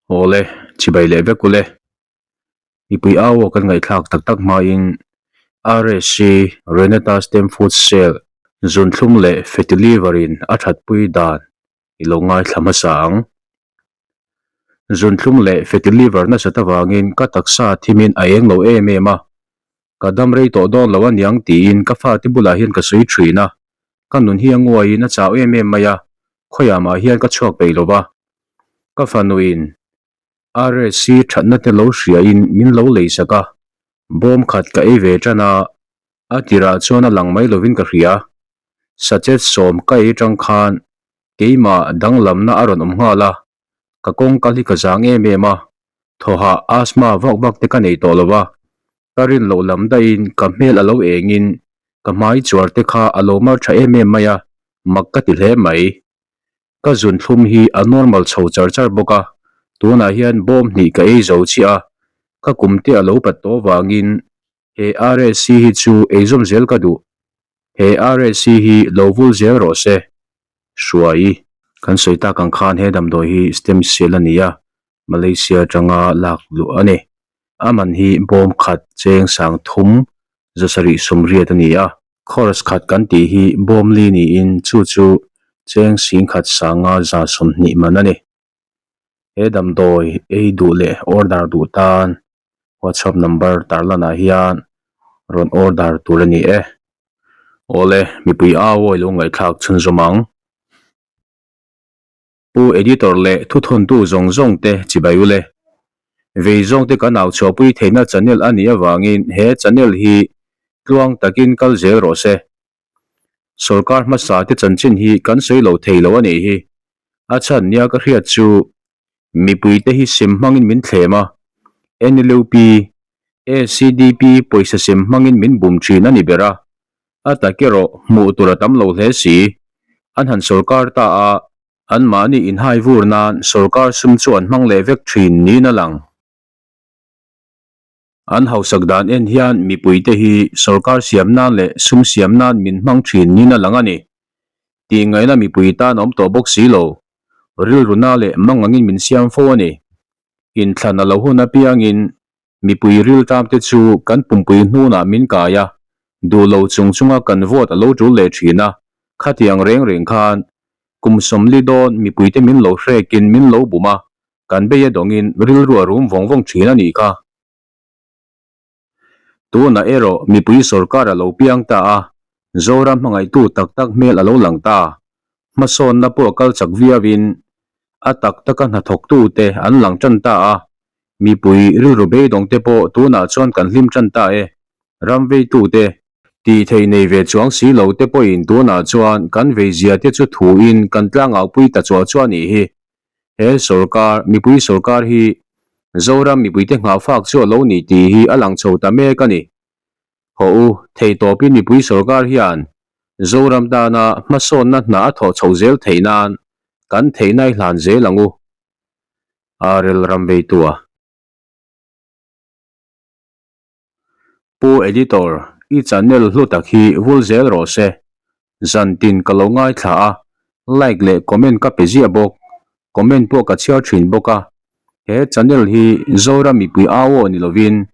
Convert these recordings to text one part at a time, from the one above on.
Awle, chibai leh vek ule. Mipui au aw kan ngaihthlak tak tak hmain RSC, Renata Stem Food Cell, zunthlum leh fatty liver in a thatpui dan i lo ngaithla hmasa ang. Zunthlum leh fatty liver nasat avangin ka taksa thimin a eng lo em em a, ka dam rei tawh dawn lo aniang tiin ka fate bulah hian ka sawi thin a, ka nun hi a nguaiin a chau em em mai a, khawiah mah hian ka chhuak peih lo va. Ka fanuin RSC thatna te lo hriain min lo lei sak a, bawm khat ka ei ve tan a, a tirah chuan a lang mai lovin ka hria. Sachet sawm ka ei tang khan keimah danglamna a rawn awm nghal a, ka kawng kal hi ka zang em em a, thawhah asthma vak vak te ka nei tawh lo va, ka rin loh lam daihin ka hmel a lo engin ka hmai chuar te kha a lo mar tha em em mai a, mak ka ti hle mai. Ka zunthlum hi a normal chho char char bawk a, tunah hian bawm hnih ka ei zo chiah a, ka kum te a lo pat tawh vangin he RSC hi chu ei zawm zel ka duh. He RSC hi lo vul zel rawh se. Hruai. Kan sawi tak ang khan he damdawi hi stem cell a ni a, Malaysia atanga lak luh a ni. A man hi bawm khat cheng sang thum zasarih sawmriat a ni a. Course khat kan tih hi bawm li niin chu chu cheng sing khat sanga 120 man a ni. He damdawi ei duh leh order duh tan WhatsApp number tarlanah hian rawn order tur a ni e. Awle, mipui au awi lo ngaihthlak chhunzawm ang. Pu Editor leh thuthawntu zawng zawng te chibai ule. Vei zawng te kan au chhuahpui theihna channel a nih avangin he channel hi tluang takin kal zel rawh se. Sorkar hmasa te chanchin hi kan sawi lo thei lo a nih hi. A chhan nia ka hriat chu mipui te hi sem hmangin min thlem a, NLUP, ACDP pawisa sem hmangin min bum thin a ni ber a. A tak erawh hmuh tur a tam lo hle si. An han sorkar ta a, anmahni inhai vur nan sorkar sum chu an hmang leh vek thin niin a lang. An hausak dan en hian mipuite hi sorkar siam nan leh sum siam nan min hmang thin niin a lang a ni. Tih ngaihna mipui tan a awm tawh bawk si lo. Rilruna leh mangangin min siam fo a ni. Inthlan a lo hun apiangin mipui riltam te chu kan pumpui hnunah min kai a, duh lo chung chunga kan vote a lo tul leh thin a, khatiang reng reng khan kum sawmli dawn mipuite min lo hrekin min lo bum a, Kan bei a dawngin rilru a rum vawng vawng thin a nih kha. Tunah erawh mipui sorkar a lo piang ta a, Zoram hmangaihtu tak tak hmel a lo lang ta. Hmasawnna pawh a kal chak viauin a tak taka hnathawktute an lang tan ta a, mipui rilru beidawngte pawh tunah chuan kan hlim tan ta e. Ram veitute Tih theih nei ve chuang si lo te pawhin tunah chuan kan veizia te chu thuin kan tlangau pui ta chuah chuah nih hi. He sorkar, mipui sorkar hi Zoram mipuite nghahfak chu a lo ni tih hi a lang chho ta mek a ni. Hawh u, theihtawpin mipui sorkar hian Zoram tana hmasawnna hna a thawh chhoh zel theih nan kan theihna i hlan zel ang u. RL Ramveitua. Pu Editor, i channel hlu tak hi vul zel rawh se. Zantin ka lo ngaithla a, like leh comment ka pe ziah bawk. Comment pawh ka chhiar thin bawk a. He channel hi Zoram mipui au aw ni lovin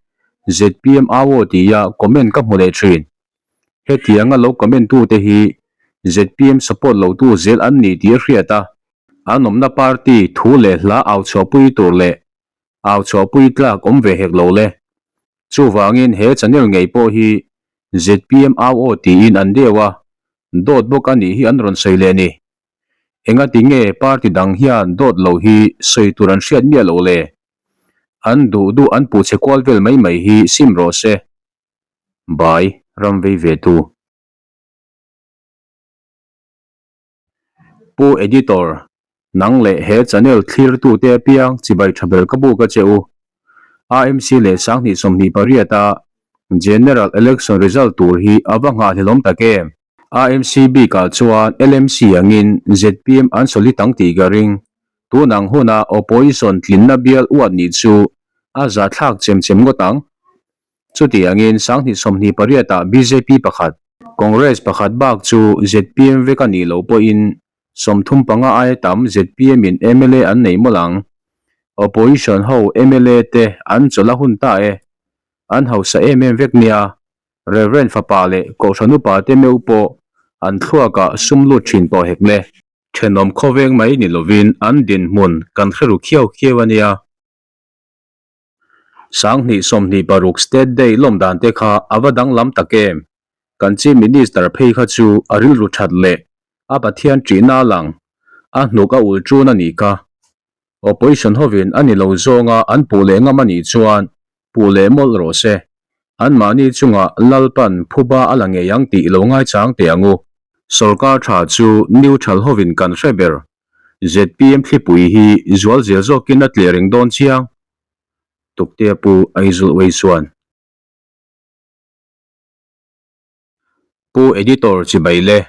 zpm au aw tia comment ka hmu leh thin. Hetianga lo comment tute hi zpm support lotu zel an ni tih a hriat a. An awmna party thu leh hla au chhuahpui tur leh Au chhuahpui tlak awm ve hek lo le. Chuvangin he channel ngei pawh hi zpm au aw tiin an deuh a, dawt bawk a nih hi an rawn sawi leh ni. Engati nge party dang hian dawt lo hi sawi tur an hriat miah lo le? An duh duh an puh chhe kual vel mai mai hi sim rawh se. Bai, ram vei ve tu. Pu Editor, nang leh he channel thlirtute apiang chibai tha ber ka buk a che u. AMC leh 2028 a General Election result tur hi a va nghahhlelawm tak em? AMC bikah chuan LMC angin zpm an solid ang tih ka ring. Tun ang huna opposition tlinna bial uat nih chu a zahthlak chem chem ngawt ang. Chutiangin 2028 ah bjp pakhat, Congress pakhat bak chu zpm vek a nih loh pawhin 35 aia tam zpm in mla an nei mawlh ang. Opposition ho mla te an chawlh a hun ta e. An hausa em em vek nia. Reverend fapa leh Kohhran upa te meuh pawh an thluakah sum lut thin tawh hek le. Thenawm khawveng mai ni lovin an dinhmun kan hre ru khiau khiau a nia. 2026 State Day lawm dan te kha a va danglam tak em? Kan Chief Minister phei kha chu a rilru that leh a Pathian ṭihna a lang, a hnuk a ul ṭun a nih kha. Opposition hovin a ni lo zawnga an puh leh ngam a nih chuan puh leh mawlh rawh se. Anmahni chungah Lalpan phuba a la ngei ang tih lo ngaichang teh ang u. Sorkar tha chu neutral hovin kan hre ber. Zpm thlipui hi zual zel zawkin a tleh reng dawn chiang. Tuktea Pu Aizawl Way chuan. Pu Editor Chibai le.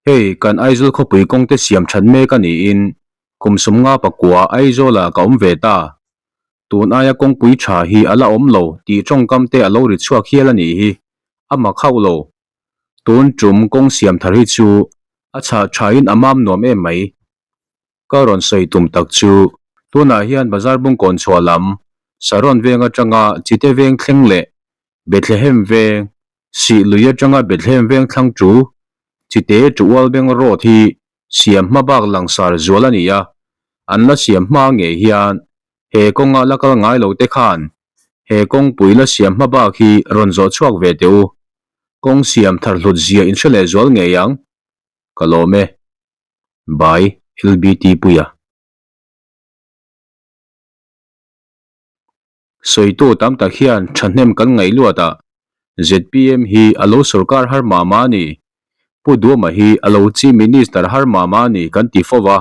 Hei kan Aizawl khawpui kawng te siam that mek a niin kum 59 Aizawl ah ka awm ve ta. Tun aia kawngpui tha hi a la awm lo tih tawngkam te a lo ri chhuak hial a nih hi. A mak hauh lo. Tun tum kawng siam thar hi chu a chhah tha in a mam nuam em mai. Ka rawn sawi tum tak chu tunah hian bazar bungkawn chhuah lam Saron veng atanga Chite veng thleng leh Bethlehem veng Sih lui atanga Bethlehem veng thlang chu Chite to Ualbeng road hi siam hma bak langsar zual a ni a, an la siam hma ngei hian he kawnga la kal ngai lo te khan he kawngpui la siam hma bak hi rawn zawh chhuak ve teh u. Kawng siam thar hlut zia in hre leh zual ngei ang. Ka lawm e. By LBT Puia. Sawitu tam tak hian thahnem kan ngaih luat a, zpm hi a lo sorkar har mah mah a ni, Pu Duama hi a lo Chief Minister har mah mah a ni kan ti fo va,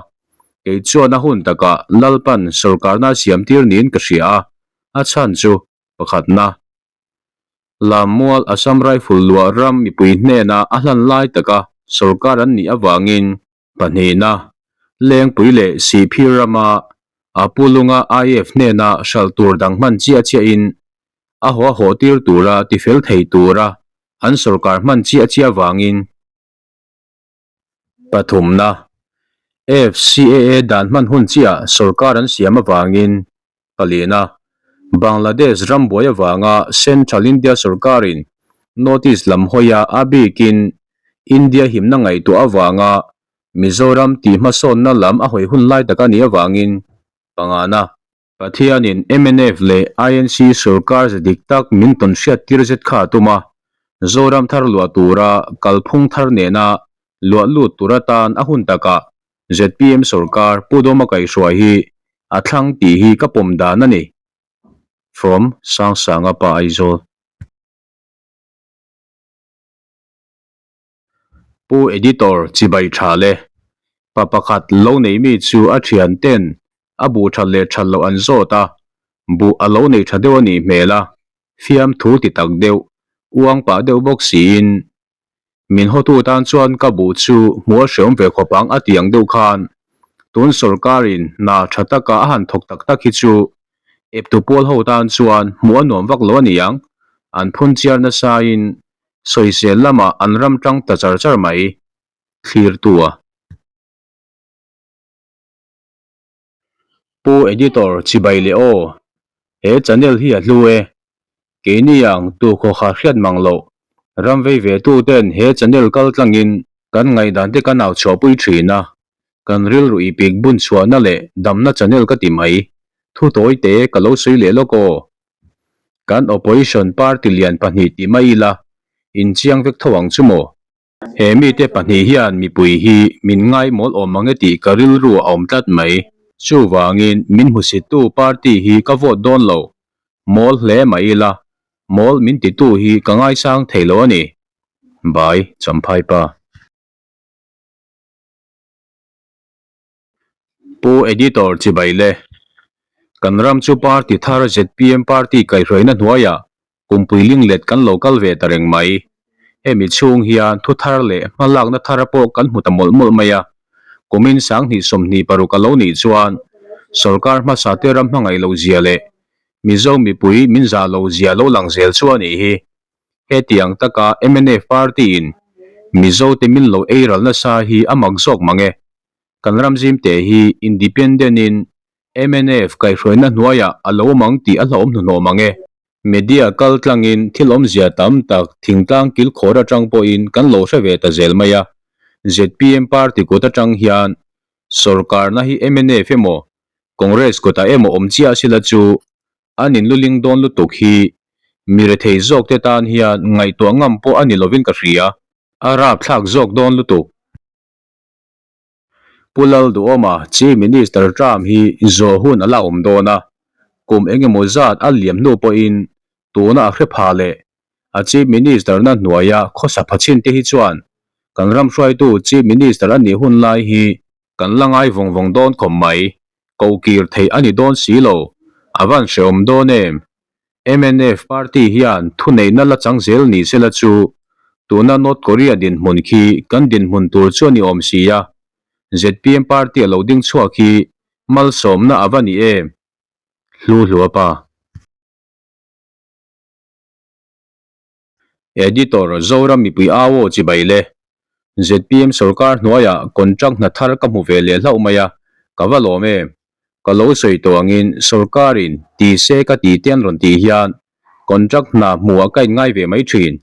kei chuan a hun takah Lalpan sorkarna a siam tir niin ka hria a, a chhan chu pakhatna. Lammual Assam Rifle luah ram mipui hnena a hlan lai taka sorkar an nih avangin pahnihna, Lengpui leh Sihphir rama a pu lunga IF hnena hralh tur dang hman chiah chiahin a haw a haw tir tura tifel thei tura an sorkar hman chiah chiah avangin Pathumna, FCAA dan hman hun chiah sorkar an siam avangin palina, Bangladesh ram buai avanga Central India sorkarin notice lam hawia a bikin India himna ngaihtuah avanga Mizoram tihhmasawnna lam a hawi hun lai tak a nih avangin pangana, Pathianin mnf leh INC sorkar ze dik tak min tawn hriat tir zet kha a tum a, Zoram thar luah tura kalphung thar nena luah lut tur atan a hun takah zpm sorkar Pu Dawma kaihhruai hi a thlang tih hi ka pawm dan a ni. From Sangsanga Pa Aizawl. Pu Editor chibai tha le. Pa pakhat lo nei mi chu a thian ten a buh that leh that loh an zawt a, buh a lo nei tha deuh a nih hmel a, fiam thu ti tak deuh, uang pah deuh bawk siin min hawtu tan chuan ka buh chu hmuh a hreawm ve khawp ang a ti ang deuh khan tun sawrkarin hna tha taka a han thawk tak tak hi chu eptu pawl ho tan chuan hmuh a nuam vak lo a ni ang, an phun chiar nasain Sawisel lamah an ram tang ta char char mai, thlirtu a. Pu Editor chibai leh aw, he channel hi a hlu e. Keini ang tukhawkha hriat mang loh, ram vei ve tu ten he channel kal tlangin kan ngaihdan te kan au chhuahpui thin a, kan rilru ipik bun chhuahna leh damna channel ka ti mai, thu tawi te ka lo sawi leh lawk aw. Kan opposition party lian pahnih tih mai ila, inchiang vek tho ang chu maw? He mite pahnih hian mipui hi min ngaimawl awm ang e tih ka rilru a awm tlat mai. Chuvangin min hmusittu party hi ka vote dawn lo. Mawl hle mai ila, mawl min titu hi ka ngaisang thei lo a ni. By Champhai Pa. Pu Editor chibai le. Kan ram chu party thar zpm party kaihhruaina hnuaiah kumpui linglet kan lo kal ve ta reng mai. Hemi chhung hian thu thar leh hmalakna thar pawh kan hmu ta mawlh mawlh mai a. Kumin 2026 a lo nih chuan sorkar hmasa te ram hmangaih loh zia leh Mizo mipui min zah loh zia lo lang zel chu a nih hi. Hetiang taka mnf party in Mizo te min lo ei ral nasa hi a mak zawk mang e. Kan ram zim te hi independent in Mnf kaihhruaina hnuaiah a lo awm ang tih a hlauhawm hnuhnawh mang e. Media kal tlangin thil awmzia tam tak thingtlang kilkhawr atang pawhin kan lo hre ve ta zel mai a. Zpm party kut atang hian sorkarna hi mnf emaw Congress kutah emaw awm chiah sila chu an inluling dawn lutuk hi mi rethei zawkte tan hian ngaihtuah ngam pawh a ni lovin ka hria. A rapthlak zawk dawn lutuk. Pu Lalduhawma Chief Minister term hi zawh hun a la awm dawn a, kum eng emaw zat a liam hnu pawhin tuna a hre pha leh a Chief Minister na hnuaia khawsa pha chin te hi chuan kan ram hruaitu Chief Minister a nih hun lai hi kan la ngai vawng vawng dawn khawp mai, kohkir theih a ni dawn si lo, a van hrehawm dawn em? Mnf party hian thuneihna la chang zel ni sela chu tuna North Korea dinhmun khi kan dinhmun tur chu a ni awm si a, zpm party a lo ding chhuak hi malsawmna a va ni em? Hlu hlua pa. Editor, Zoram mipui au aw chibai le. Zpm sorkar hnuaiah contract hna thar ka hmu ve leh hlauh mai a, ka va lawm em? Ka lo sawi tawh angin sorkarin ti se ka ti te an rawn tih hian contract hna hmuh ah ka inngai ve mai thin.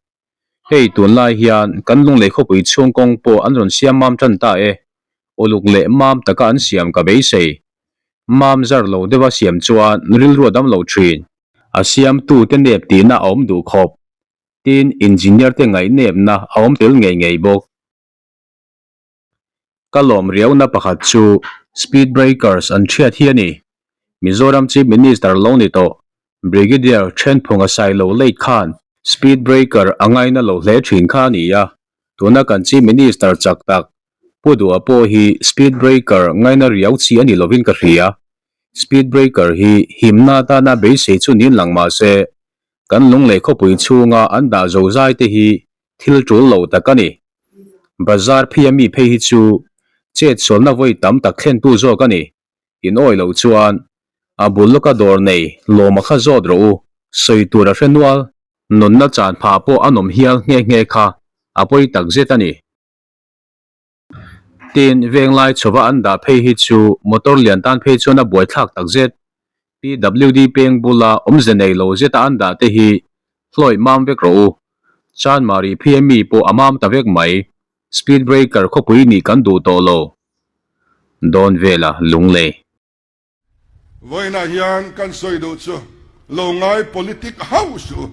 Hei tunlai hian kan Lunglei khawpui chhung kawng pawh an rawn siam mam tan ta e. Uluk leh mam taka an siam ka beisei. Mam zar lo deuha siam chuan rilru a dam lo thin. A siamtute nep tihna a awm duh khawp. Tin, engineer te ngaihnepna a awm tel ngei ngei bawk. Ka lawm riauna pakhat chu speed breakers an thiat hi a ni. Mizoram Chief Minister lo ni tawh Brigadier Thenphunga Sailo late khan speed breaker a ngaina lo hle thin kha a ni a, tuna kan Chief Minister chak tak Pu Duha pawh hi speed breaker ngaina riau chi a ni lovin ka hria. Speed breaker hi himna atana beisei chu niin lang mah se, kan lunglei khawpui chhunga an dah zo zai te hi thil tul lo tak a ni. Bazar phei a mi phei hi chu chet sualna vawi tam tak thlentu zawk a ni. In awi loh chuan a bul lawka dawr nei lawma kha zawt rawh u, sawi tur a hre nual. Nunna chan phah pawh a nawm hial nghe nghe kha a pawi tak zet a ni. Tin, venglai chhova an dah phei hi chu motor lian tan phei chuan a buaithlak tak zet. PWD peng bula awmze nei lo zeta an dah te hi hlawih mam vek rawh u. Chanmari phei ami pawh a mam ta vek mai. Speed breaker khawpui nih kan duh tawh lo. Dawn vela lunglei. Vawiinah hian kan sawi duh chu lo ngai politic hauh suh u.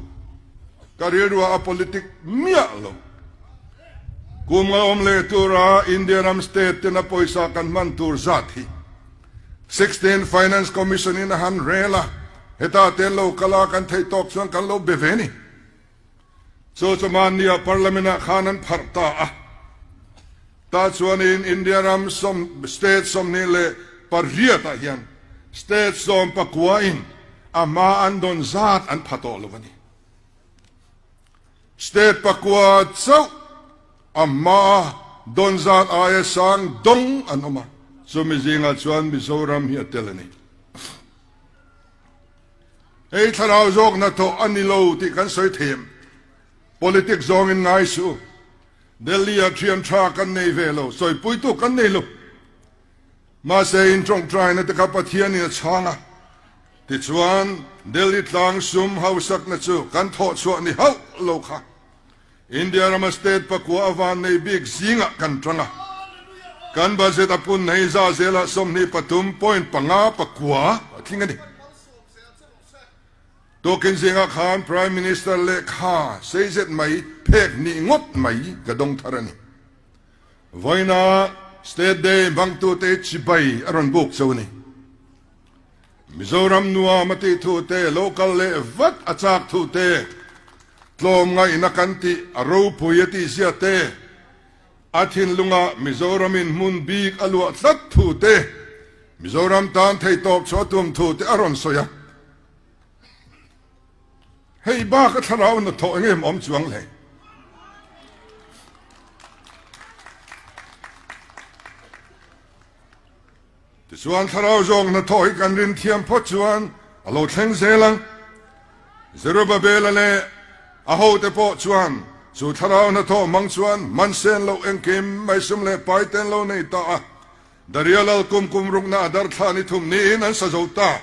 Ka rilruah a politic miah lo. Kum nga awm leh tura India ram state tena pawisa kan hman tur zat hi 16 Finance Commission in a han rel a, heta te lo kal a kan theih tawk chuan kan lo be ve ni. Chu chu mahnia Parliament ah khan an pharh ta a. Tah chuanin India ram sawm state 28 ah hian state 19 in a hma an dawn zat an pha tawh lo a ni. State pakua chauh a hma dawn zat aia sang dawng an awm a, chumi zingah chuan Mizoram hi a tel a ni. Hei thlarau zawk hnathawh a ni lo tih kan sawi thei em? Politics zawngin ngai suh u. Delhi-ah thian tha kan nei ve lo, sawipuitu kan nei lo. Mahse in tawngtaina te kha Pathianin a chhang a, tichuan Delhi tlang sum hausakna chu kan thawhchhuah ni hauh lo kha India rama state pakua a van nei bik zingah kan tang a. Kan budget a pun hei za zelah 23.5 9 a tling a ni. Tukin zingah khan Prime Minister lehkha sei zet mai phek hnih ngawt mai ka dawng thar a ni. Vawiina State Day hmangtute chibai a rawn buk cho a ni. Mizoram nuam a tih thu te, lo kal leh vat a chak thu te, tlawmngaihna kan tih a ropui a tih zia te, a thinlungah Mizoramin hmun bik a luah tlat thu te, Mizoram tan theihtawp chhuah tum thu te a rawn sawi a. Hei bak a thlarau hnathawh eng em awm chuang le? Tichuan thlarau zawng hnathawh hi kan rin thiam phawt chuan a lo thleng zel ang. Zerubabela leh a hote pawh chuan chu thlarau hnathawh hmang chuan man sen loh engkim mai sum leh pai ten lo nei ta a. Daria lal kum kum rukna Adar thla ni thum niin an sa zo ta.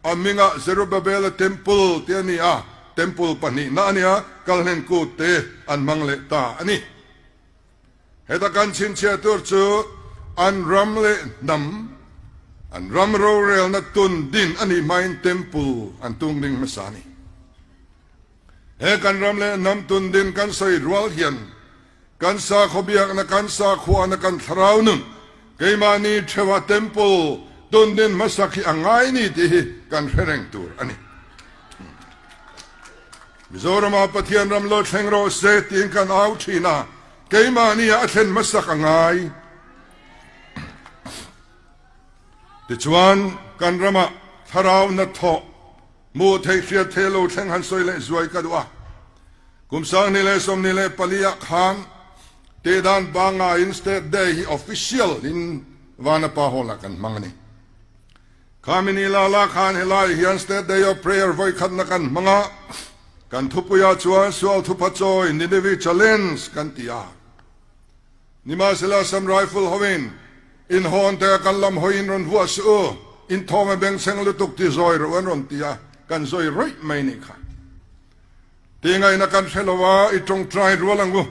A hmingah Zerubabela Temple tih a ni a, Temple pahnihna a nia, Kalhlen kut te an hmang leh ta a ni. Heta kan chhinchhiah tur chu an ram leh hnam, an ram rorelna tun din a nih hmain Temple an tung ding hmasa a ni. He kan ram leh hnam tun din kan sawi rual hian kan sakhaw biakna, kan sakhuana, kan thlarau nun, keimahni theuha Temple tun din hmasak hi a ngai ni tih hi kan hre reng tur a ni. Mizorama Pathian ram lo thleng rawh se tiin kan au thin a, keimahni ah a thlen hmasak a ngai. Tichuan, kan ramah thlarau hnathawh hmuh theih hriat theih lo thleng han sawi leh zuai ka duh a. Kum 2024 ah khan tihdan pangaiin State Day hi official in Vanapa Hall ah kan hmang a ni. Khami ni la la khan helai hian State Day of Prayer vawikhatna kan hmang a, kan thupuiah chuan Sual Thupha Chawi Nineveh Challenge kan ti a. Nimahsela Assam Rifle hoin inhawn te kan lam hawiin rawn vuah suh u, inthawm a bengchheng lutuk ti zawi rawh an rawn ti a, kan zawi rawih mai nih kha. Tingaihna kan hre lo a, i tawngtai rual ang u,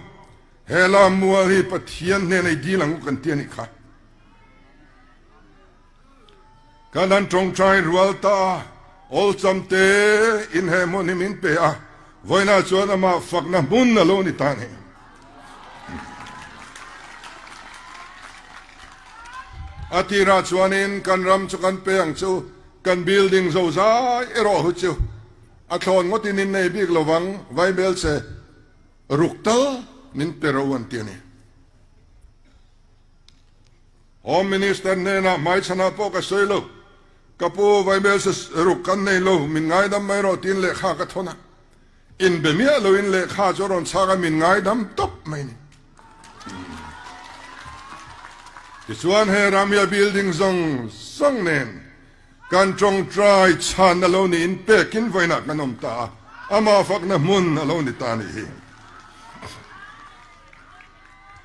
he lam mual hi Pathian hnena i dil ang u kan ti a nih kha. Kan han tawngtai rual ta a, awlsam te in he hmun hi min pe a, vawiinah chuan amah fakna hmun a lo ni ta ni. A tirah chuanin kan ram chu kan pe ang chu, kan building zozai erawh hu chu a thlawn ngawtin in nei bik lovang, vaibelchhe ruk tal min pe ro an ti a ni. Home Minister hnenah hmaichhanah pawh ka sawi lo, ka pu Vaibel ruk kan nei lo, min ngaidam mai rawh tiin lehkha ka thawn a. Inbe miah loin lehkha chu a rawn chhak a, min ngaidam tawp mai ni. Tichuan he ramia building zawng zawng nen kan tawngtai chhan a lo niin pekin vawiinah kan awm ta a, amah fakna hmun a lo ni ta nih hi.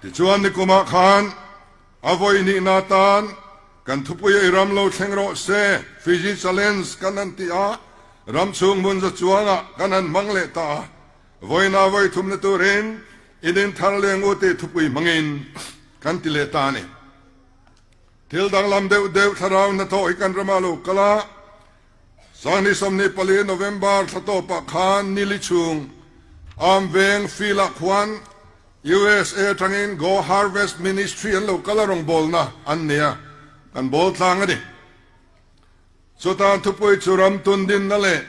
Tichuan nikumah khan a vawi nihna atan kan thupui ei ram lo thleng rawh se, Fiji Challenge kan han ti a, ram chhung hmun za chuangah kan han hmang leh ta a, vawiina vawi thumna turin in inthar leng u tih thupui hmangin kan ti leh ta a ni. Thil danglam deuh deuh thlarau hnathawh hi kan ramah lo kal a, Sangni 24 November thla tawpah khan nili chhung Armveng field ah khuan USA atangin Go Harvest Ministry an lo kal a rawngbawlna an nei a, kan bawl tlang a ni. Chutan thupui chu ram tundinna leh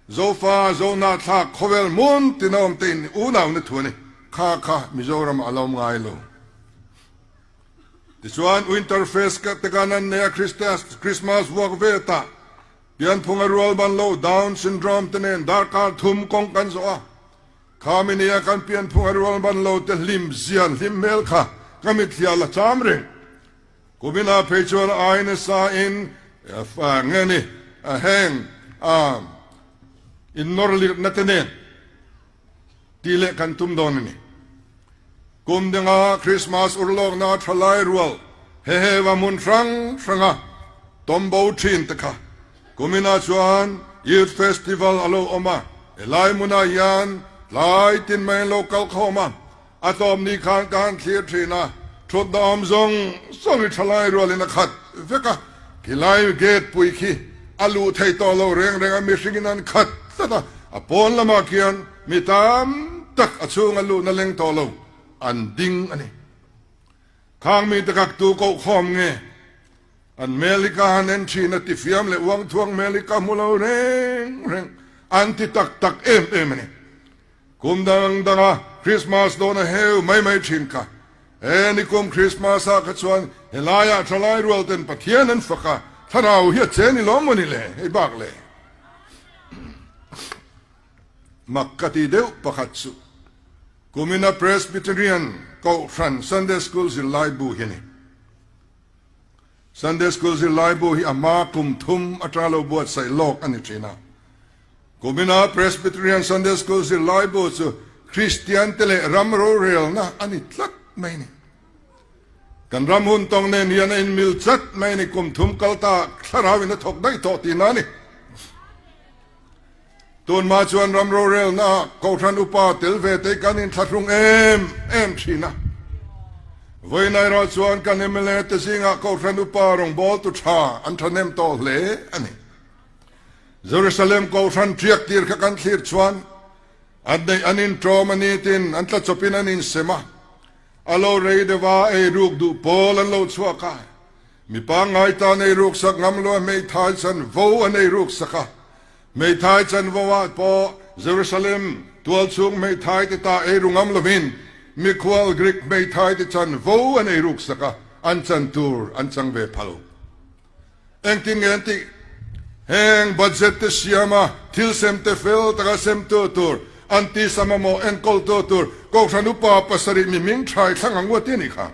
Zofa Zohnahthlak khawvel hmun tina awm te in unauna thu a ni. Kha kha Mizoram ah a lo awm ngai lo. Tichuan Winter Fest te kan an nei a, Christmas vuak ve tah pianphunga rual ban lo Down syndrome te nen darkar thum kawng kan zawh a, khami nia kan pianphunga rual ban lo te hlim zian hlim hmel kha ka mitthliah la cham reng. Kuminah phei chuan ai nasa in nge ni heng innawr lirhna te nen tih leh kan tum dawn a ni. Kum danga Krismas urlawkna thalai rual hehe va hmun hrang hranga tawmbo thin te kha kuminah chuan Youth Festival a lo awm a, helai hmunah hian tlai tin mai an lo kal khawm a, a tlawm ni khan ka han thlir thin a, thutna awm zawng zawng hi thalai rualin a khat vek a, khilai gate pui khi a luh thei tawh lo reng reng a, mihringin an khat tlat a, a pawn lamah khian Mi tam tak a chhunga luhna leng tawh lo an ding a ni. Khang mite kak tu koh khawm nge? An hmel hi ka han en thin a, tifiam leh uangthuang hmel hi ka hmu lo reng reng. An ti tak tak em em a ni. Kum dang danga Krismas dawn a heu mai mai thin kha. He nikum Krismas ah kha chuan helaiah thalai rual ten Pathian an fak a, thlarau hi a che ni lawm maw ni le? Hei bak le. Mak ka ti deuh pakhat chu kumina Presbyterian Kohhran Sunday School zirlai bu hi a ni. Sunday School zirlai bu hi a hma kum thum atanga lo buatsaih lawk a ni thin a. Kumina Presbyterian Sunday School zirlai bu chu Kristian te leh ram rorelna a ni tlat mai a ni. Kan ram hun tawng nen hian a inmil chat mai a ni, kum thum kal ta thlarau in a thawk daih tawh tihna a ni. Tunhma chuan ram rorelna ah Kohhran upa tel ve te kan inthlahrung em em thin a. Vawiin erawh chuan kan mla te zingah Kohhran upa rawngbawltu tha an thahnem tawh hle a ni. Jerusalem Kohhran ṭiak tir kha kan thlir chuan an neih an inṭawm a ni tin an tlachawpin an insem a. A lo rei deuh a, ei ruk duh pawl an lo chhuak a. Mi pangngai tan ei ruk sak ngam lo a hmeithai chanvo an ei ruk sak a. Hmeithai chanvo ah pawh Jerusalem tualchhung hmeithai te ta ei ru ngam lovin mikhual Greek hmeithai te chanvo an ei ruk sak a, an chan tur an chang ve phal. Engtin nge an tih? Heng budget te siam a, thil sem te fel taka semtu tur, an tisa mamawh enkawltu tur Kohhran Upa pasarih mi hming thai thlang ang uat i nih kha.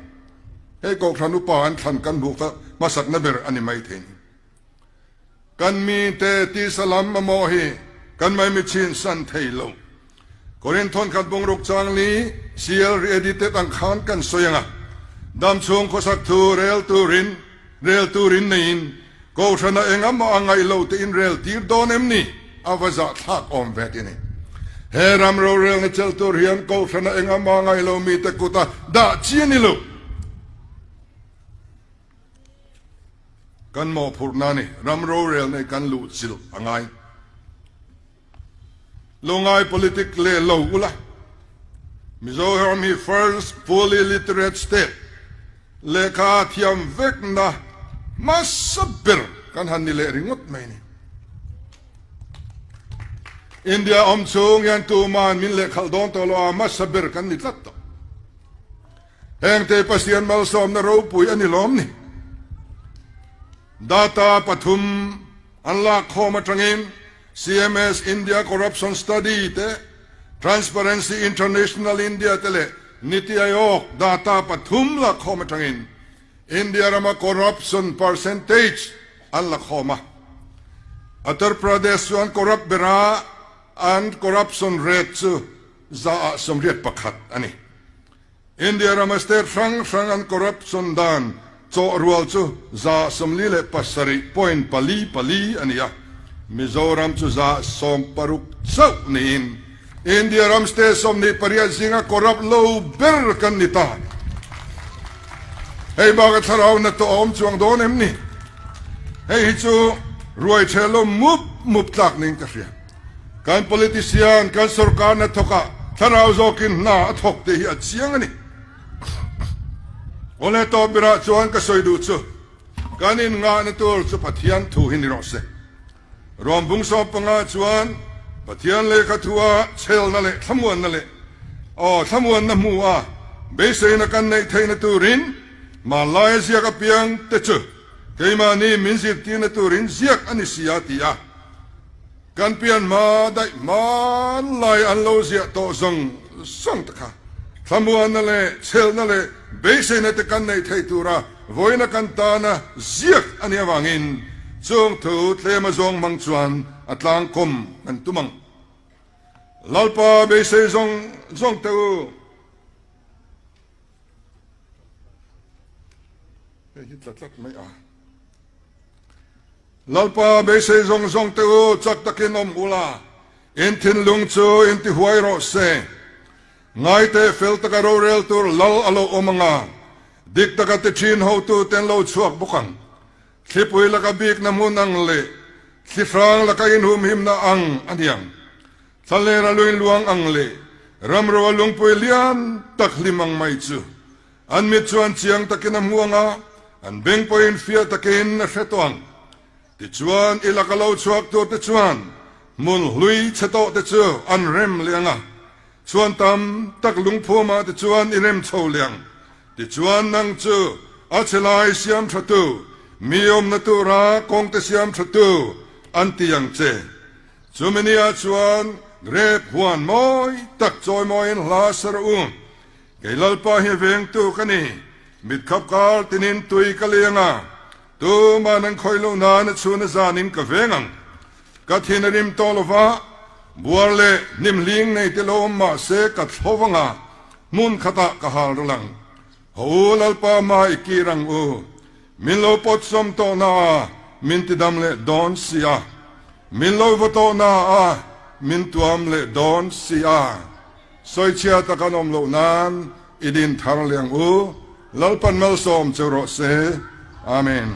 Hei Kohhran Upa an thlan kan hmuh kha hmasakna ber a ni mai thei. Kan mite tisa lam mamawh hi kan maimi chin san thei lo. Korin thawnkhat bungruk chang li CL re-edited ang khan kan sawi ang a, dam chhung khawsak thu rel turin rel turin neiin Kohhrana eng amah a ngaih lo te in rel tir dawn em ni? A va zah thlak awm ve ti a ni. He ram rorelna chelh tur hian Kohhrana eng amah a ngaih lo mite kuta dah chi a ni lo. Kan mawhphurhna a ni. Ram rorelna hi kan luhchilh a ngai. Lo ngai politic leh lo ula. Mizoram hi first fully literate state, lehkha thiam vekna hmasa ber kan han ni leh ringawt mai ni. India awm chhung hian tuman min lehkhalh dawn tawh lo a, hmasa ber kan ni tlat tawh. Hengte Pasian malsawmna ropui a ni lawm ni. Data pathum an lak khawm atangin CMS India Corruption Study te, Transparency International India te leh Niti Aayog data pathum lak khawm atangin India rama corruption percentage an la khawm a. Uttar Pradesh chu an corrupt ber a, an corruption rate chu 181 a ni. India rama state hrang hrang an corruption dan chawh rual chu 47.44 a ni a, Mizoram chu 60 chauh niin India ram state 28 zinga corrupt lo ber kan ni ta. Hei baka thlarau na tawh a awm chuang dawn em ni? Hei hi chu ruai ṭheh lo mup mup tlak niin ka hria. Kan politician, kan sorkar hnathawkah thlarau zawkin hna a thawk tih hi a chiang a ni. Awle tawp berah chuan ka sawi duh chu kan inngahna tur chu Pathian thu hi ni rawh se. Rawm bung 15 chuan Pathian lehkha thua chhelna leh thlamuanna leh aw thlamuanna hmu a beiseina kan neih theihna turin hmanlaia ziak apiang te chu keimahni min zirtirna turin ziak a ni si a ti a. Kan pian hma daih hmanlai an lo ziah tawh zawng zawng te kha thlamuanna leh chhelna leh beiseina te kan neih theih tura vawiina kan tana ziak a nih avangin chung thu tlem a zawng hmang chuan a tlangkawm kan tum ang. Lalpa beisei zawng zawng te u. Hei hi tla tlat mai a. Lalpa beisei zawng zawng te u chak takin awm ula, in thinlung chu in ti huai rawh se. Ngaite fel taka rorel tur lal a lo awm anga, dik taka ti thin hotu te an lo chhuak bawk ang. Thlipui laka bikna hmun ang leh thli hrang laka inhumhimna ang a niang. Thlalera luin luang ang leh ramro a lungpui lian tak hlim ang mai chu. An mit chuan chiang takin a hmu ang a, an beng pawhin fiah takin a hre tawh ang. Tichuan, i laka lo chhuak turte chuan hmun hlui chhe tawhte chu an rem leh ang a, chhuan tam tak lungphumah te chuan i rem chho leh ang. Tichuan, nang chu a chhe lai siam thatu, mi awmna tura kawngte siam thatu an ti ang che. Chumi niah chuan grep huan mawi tak chawimawiin hla sa rawh u. Kei Lalpa hi vengtu ka ni, mit khap kar tinin tui ka liang a, tuman an khawih loh nan a chhun a zanin ka veng ang. Ka thin a rim tawh lo va, buar leh hnim hling nei te lo awm mah se ka thlo vang a, hmun khatah ka hal ral ang. Haw u Lalpa hma i kir ang u. Min lo pawt sawm tawh na a, min tidam leh dawn si a. Min lo vaw tawh na a, min tuam leh dawn si a. Sawichhia tak an awm loh nan i din thar leh ang u. Lalpan malsawm che rawh se. Amen.